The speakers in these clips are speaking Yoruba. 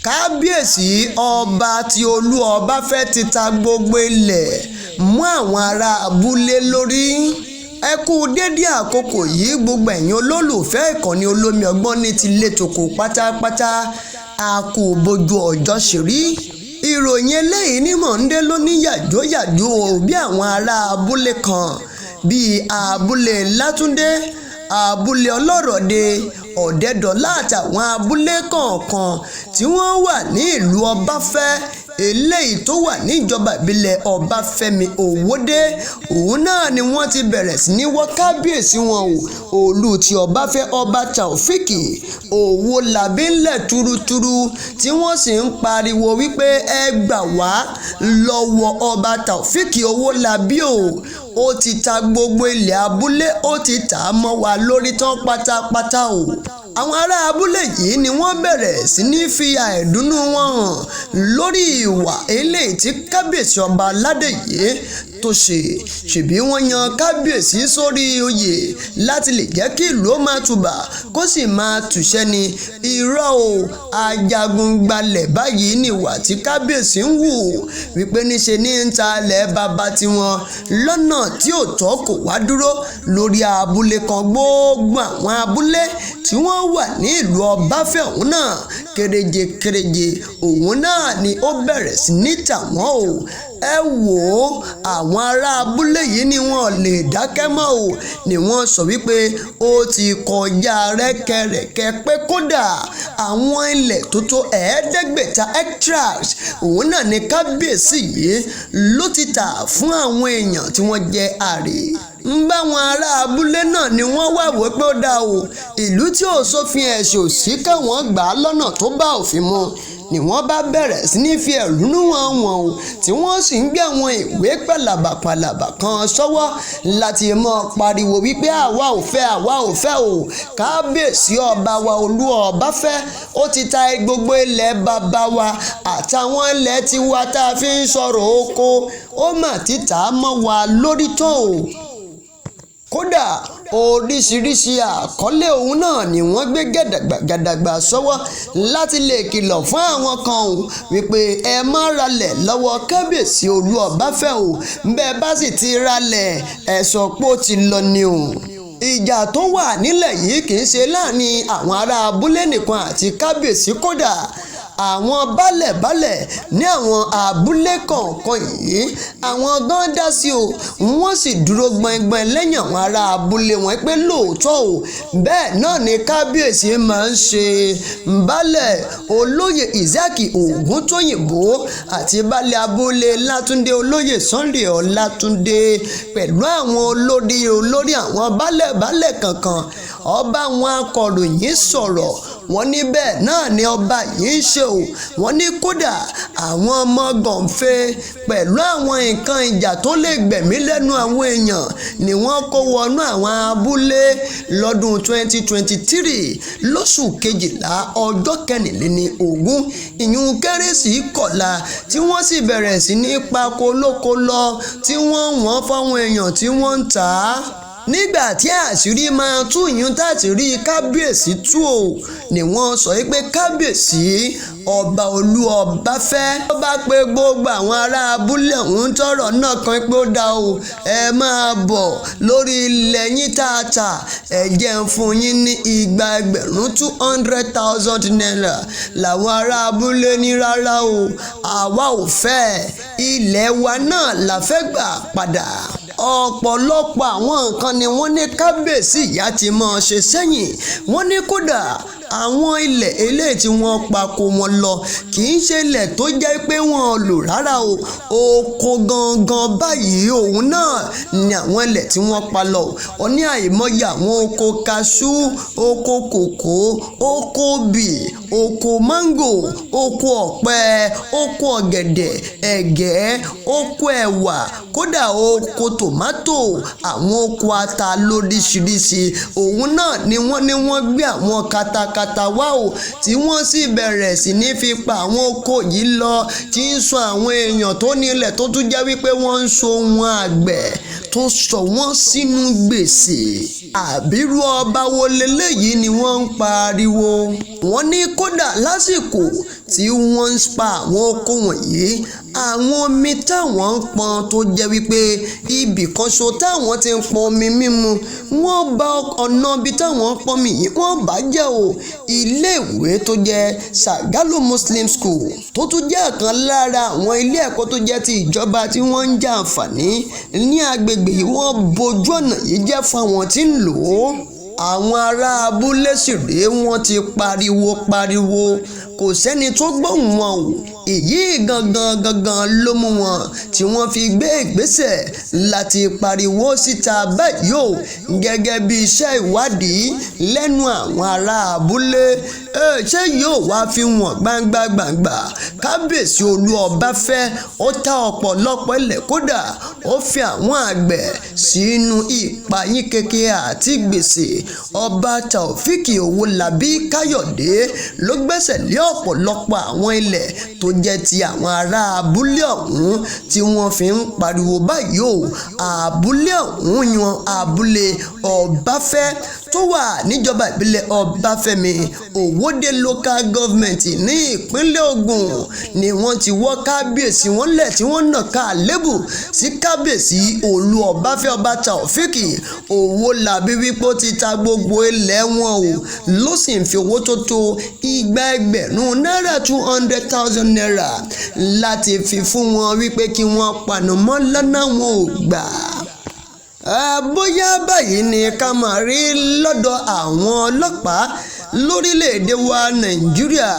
Kábíyèsí Ọba tí Olú Ọbáfẹ́ ti ta gbogbo ilẹ̀ mọ́ àwọn ará abúlé lórí. Ẹ kú dédé àkókò yìí, gbogbo ẹ̀yin olólùfẹ́ ìkànnì Olómi Ọgbọ́n ní tilé tòkó pátápátá. A kú bójú ọjọ́ ṣe rí. Ìròyìn eléyìí ní mò ń dé lóní yàjóyàjó bí àwọn ará abúlé kan bíi abúlé Látúndé, abúlé Ọlọ́rọ̀dé, Ọ̀dẹ́dọ̀lá àtàwọn abúlé kọ̀ọ̀kan tí wọ́n wà ní ìlú Ọbáfẹ́ eléyìí tó wà níjọba ìbílẹ̀ Ọbáfẹ́mi Òwòde, òun náà ni wọ́n ti bẹ̀rẹ̀ sí ní wọ́ kábíyèsí wọn o, Olú ti Ọbáfẹ́, Ọba Taofik Owólabí ńlẹ̀ túrútúrú, tí wọ́n sì ń pariwo wípé ẹ gbà wá lọ́wọ́ Ọba Taofik Owólabí o, ó ti ta gbogbo ilẹ̀ abúlé, ó ti tà á mọ́ wa lórí tán pátápátá o. Àwọn ará abúlé yìí ni wọ́n bẹ̀rẹ̀ sí ní fi àìdùnnú wọn hàn lórí ìwà eléyìí tí kábíyèsí ọba aládé yìí tó ṣe. Ṣèbí wọ́n yan kábíyèsí sórí oyè láti lè jẹ́ kí ìlú ó máa tùbà kó sì máa tùṣẹ́ ni. Irọ́ o, ajagun-gbalẹ̀ báyìí nìwà tí kábíyèsí ń hù, wípé níṣe ní ń ta ilẹ̀ bàbá tiwọn lọ́nà tí ò tọ́. Kò wá dúró lórí abúlé kan, gbogbo àwọn abúlé tí wọ́n wà ní ìlú Ọbáfẹ́ òun náà kéréje kéréje òun náà ni ó bẹ̀rẹ̀ sí ní tà wọ́n o. Ẹ wò ó, àwọn ará abúlé yìí ni wọ́n lè dákẹ́ mọ́ o, ni wọ́n sọ wípé ó ti kọjá rẹ́kẹrẹ̀kẹ, pé kódà àwọn ilẹ̀ tó tó 500 hectares òun náà ni kábíyèsí yìí ló ti tà fún àwọn èèyàn tí wọ́n jẹ́ àrè. Ń báwọn ará abúlé náà ni wọ́n wà wò pé ó dáa o, ìlú tí ò sófin ẹ̀sìn ò sí, káwọn gbà á lọ́nà tó bá òfin mu, ni wọ́n bá bẹ̀rẹ̀ sí ní fi ẹ̀hónú wọn wọ̀n o, tí wọ́n sì ń gbé àwọn ìwé pàlàbàpàlàbà kan sọ́wọ́ láti mọ́ pariwo wípé àwa ò fẹ́, àwa ò fẹ́ o, kábíyèsí ọba wa Olú Ọbáfẹ́ ó ti ta gbogbo ilẹ̀ bàbá wa àtàwọn ilẹ̀ tiwa tá a fi ń sọ̀rọ̀ oko, ó mà ti tà á mọ́ wa lórí tán o. Kódà oríṣiríṣi àkọlé òun náà ni wọ́n gbé gàdàgbà sọ́wọ́ láti lè kìlọ̀ fún àwọn kan o wípé ẹ má ralẹ̀ lọ́wọ́ kábíyèsí Olú Ọbáfẹ́ o, bẹ́ẹ̀ bá sì ti ralẹ̀ ẹ̀ sọ pé ó ti lọ ni o. Ìjà tó wà nílẹ̀ yìí kì í ṣe láàrin àwọn ará abúlé nìkan àti kábíyèsí, kódà àwọn baálẹ̀-baálẹ̀ ní àwọn abúlé kọ̀ọ̀kan yìí àwọn gan dá sí o, wọ́n sì dúró gbọ̀ngbọ̀n lẹ́yìn àwọn ará abúlé wọn pé lóòótọ́ o, bẹ́ẹ̀ náà ni kábíyèsí máa ń ṣe. Baálẹ̀ olóyè Isaac Ògúntóyìnbó àti baálẹ̀ abúlé Látúndé olóyè Sunday Ọlátúndé pẹ̀lú àwọn olórí olórí àwọn baálẹ̀-baálẹ̀ kankan ọba àwọn akọ̀ròyìn sọ̀rọ̀. Wọ́n ní bẹ́ẹ̀ náà ni ọba yìí ń ṣe o. Wọ́n ní kódà àwọn ọmọ gànfẹ́ pẹ̀lú àwọn nǹkan ìjà tó lè gbẹ̀mí lẹ́nu àwọn èèyàn ni wọ́n kó wọnú àwọn abúlé lọ́dún 2023 lóṣù kejìlá ọjọ́ 24, ìyún kérésì kọ̀la, tí wọ́n sì bẹ̀rẹ̀ sí ní pako lóko lọ, tí wọ́n wọ́n fáwọn èèyàn tí wọ́n ń tà á. Nígbà tí àṣírí máa tú, ìyún táṣìírí kábíyèsí tú o, ni wọ́n sọ pé kábíyèsí ọba Olú Ọbáfẹ́ ó bá pe gbogbo àwọn ará abúlé ọ̀hún tọ́rọ̀ náà kan pé ó dá o, ẹ máa bọ̀ lórí ilẹ̀ yín tààtà, ẹ jẹ́ ń fún yín ní 2,000 200,000 naira. Làwọn ará abúlé ní rárá o, àwa ò fẹ́, ilẹ̀ wa náà la fẹ́ gbà padà. Ọ̀pọ̀lọpọ̀ àwọn nǹkan ni wọ́n ní kábíyèsí ìyá ti máa ṣe sẹ́yìn. Wọ́n ní kódà àwọn ilẹ̀ eléyìí tí wọ́n pako wọn lọ kì í ṣe ilẹ̀ tó jẹ́ pé wọ́n lò rárá o, oko gangan báyìí òun náà ni àwọn ilẹ̀ tí wọ́n pa lọ. Ó ní àìmọye àwọn oko kaṣú, oko kòkó, oko obì, oko máńgò, oko ọ̀pẹ, oko ọ̀gẹ̀dẹ̀, ẹ̀gẹ́, oko ẹ̀wà, kódà oko tòmátò, àwọn oko ata lóríṣiríṣi òun náà ni wọ́n ní wọ́n gbé àwọn katakata wá o, tí wọ́n sì bẹ̀rẹ̀ sí ní fi pa àwọn oko yìí lọ, tí ń sọ àwọn èèyàn tó nílẹ̀ tó tún jẹ́ wípé wọ́n ń so ohun àgbẹ̀ tó sọ wọ́n sínú gbèsè. Àbírú ọba wo leléyìí ni wọ́n ń pariwo. Wọ́n ní kódà lásìkò tí wọ́n ń pa àwọn oko wọ̀nyí, àwọn omi táwọn ń pọn tó jẹ́ wípé ibì kan ṣo táwọn ti ń pọn omi mímu, wọ́n bà ọ̀nà ibi táwọn ń pọn omi yìí, wọ́n bà á jẹ́ o. Iléèwé tó jẹ́ Sagalu Muslim School, tó tún jẹ́ ọ̀kan lára àwọn ilé ẹ̀kọ́ tó jẹ́ ti ìjọba tí wọ́n ń jàǹfààní ní agbègbè yìí, wọ́n bojú ọ̀nà yìí jẹ́ fún àwọn tí ń lò ó. Àwọn ará abúlé sì rèé, wọ́n ti pariwo pariwo, kò sẹ́ni tó gbóhùn wọn o. Èyí gangan gangan ló mú wọn tí wọ́n fi gbé ìgbésẹ̀ láti pariwo síta báyìí o, gẹ́gẹ́ bí iṣẹ́ ìwádìí lẹ́nu àwọn ará abúlé. Ṣé yóò wá fi wọ́n gbangba gbangba? Kábíyèsí Olú Ọbáfẹ́ ó ta ọ̀pọ̀lọpọ̀ ilẹ̀, kódà ó fi àwọn àgbẹ̀ sínú ìpayín keke àti gbèsè. Ọba Taofik Owólabí Káyọ̀dé ló gbẹ́sẹ̀ lé ọ̀pọ̀lọpọ̀ àwọn ilẹ̀ tó jẹ́ ti àwọn ará abúlé ọ̀hún tí wọ́n fi ń pariwo báyìí o. Abúlé ọ̀hún yan abúlé Ọbáfẹ́ tó wà níjọba ìbílẹ̀ Ọbáfẹ́mi Òwòde Local Government ní ìpínlẹ̀ Ògùn ni wọ́n ti wọ́ kábíyèsí wọn lẹ̀ tí wọ́n nà ká lébù sí kábíyèsí Olú Ọbáfẹ́ Ọba Taofik Owólabí wípé ó ti ta gbogbo ilẹ̀ wọn o, ló sì ń fi owó tó tó 2,000 náírà, 200,000 naira, láti fi fún wọn wípé kí wọ́n panumọ́ lọ́nà wọn ò gbà. Bóyá báyìí ni ká máa rí lọ́dọ̀ àwọn ọlọ́pàá lórílẹ̀‐èdè wa Nàìjíríà.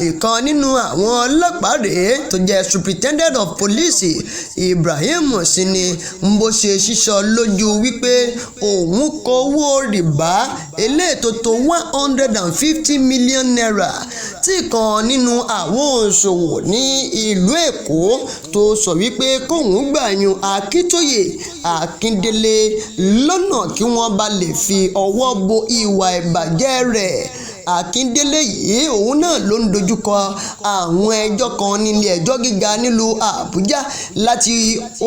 Ìkan nínú àwọn ọlọ́pàá rèé tó jẹ́ Superintendent of Police Ibrahim Sini, bó ṣe sísọ lójú wípé òun kọ owó rìbá eléyìí tó tó 150 million naira tí kan nínú àwọn òǹṣòwò ní ìlú Èkó tó sọ wípé kóun gbà yún Akíntóyè Akíndélé lọ́nà kí wọ́n bá lè fi ọwọ́ bo ìwà ìbàjẹ́ rẹ̀. Akíndélé yìí, òun náà ló ń dojúkọ àwọn ẹjọ́ kan nílé ẹjọ́ gíga nílùú Àbújá láti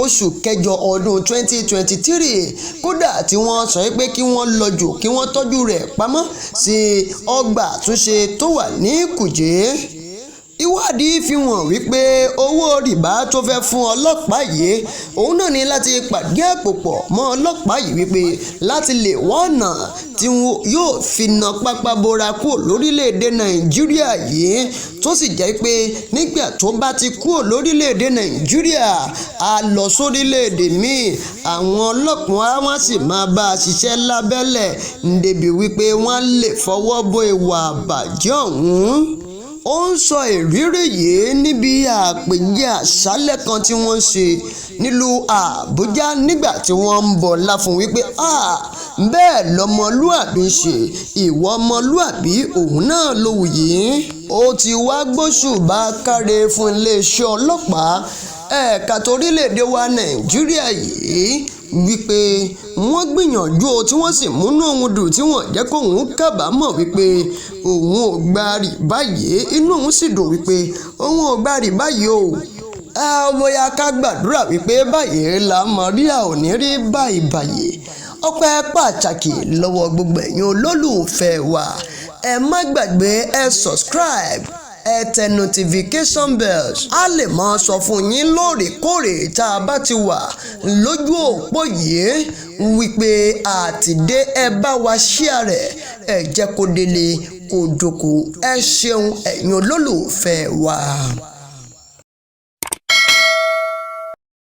oṣù kẹjọ ọdún 2023, kódà tí wọ́n sọ pé kí wọ́n lọ jù kí wọ́n tọ́jú rẹ̀ pamọ́ sí ọgbà àtúnṣe tó wà ní Kùjé. Ìwádìí fi hàn wípé owó rìbá tó fẹ́ fún ọlọ́pàá yìí, òun náà ní láti pàdé àpò pọ̀ mọ́ ọlọ́pàá yìí wípé láti lè wá ọ̀nà tí yóò fi na pápá bora kúrò lórílẹ̀‐èdè Nàìjíríà yìí, tó sì jẹ́ pé nígbà tó bá ti kúrò lórílẹ̀‐èdè Nàìjíríà, á lọ sórílẹ̀‐èdè míì, àwọn ọlọ́pàá wọn sì máa bá a ṣiṣẹ́ lábẹ́lẹ̀ débi wípé wọ́n lè fọwọ́ bo ìwà àbàjẹ́ ọ̀hún. Ó ń sọ ìrírí yìí níbi àpèjẹ àṣálẹ̀ kan tí wọ́n ń ṣe nílùú Àbújá nígbà tí wọ́n ń bọlá fún wípé bẹ́ẹ̀ lọmọlúàbí ń ṣe, ìwọ ọmọlúàbí òun náà ló wù yìí. Ó ti wá gbóṣùbà káre fún iléeṣẹ́ ọlọ́pàá ẹ̀ka torílẹ̀-èdè wa Nàìjíríà yìí wípé wọ́n gbìyànjú o, tí wọ́n sì múnú òun dùn, tí wọ́n jẹ́ kóun kábàámọ̀ wípé òun ò gba rìbá yìí. Inú òun sì dùn wípé òun ò gba rìbá yìí o. Bóyá ká gbàdúrà wípé báyìí la mọ̀ rí, a ò ní rí báyìí báyìí. Ọpẹ́ pàtàkì lọ́wọ́ gbogbo ẹ̀yin olólùfẹ́ wa. Ẹ má gbàgbé, ẹ subscribe, ẹ tẹ notification bells, a lè máa sọ fún yín lóòrèkóòrè tá a bá ti wà lójú òpó yìí wípé àtìdé. Ẹ bá wa share rẹ̀, ẹ jẹ́ kó délé kó dóko. Ẹ ṣeun, ẹ̀yin olólùfẹ́ wa.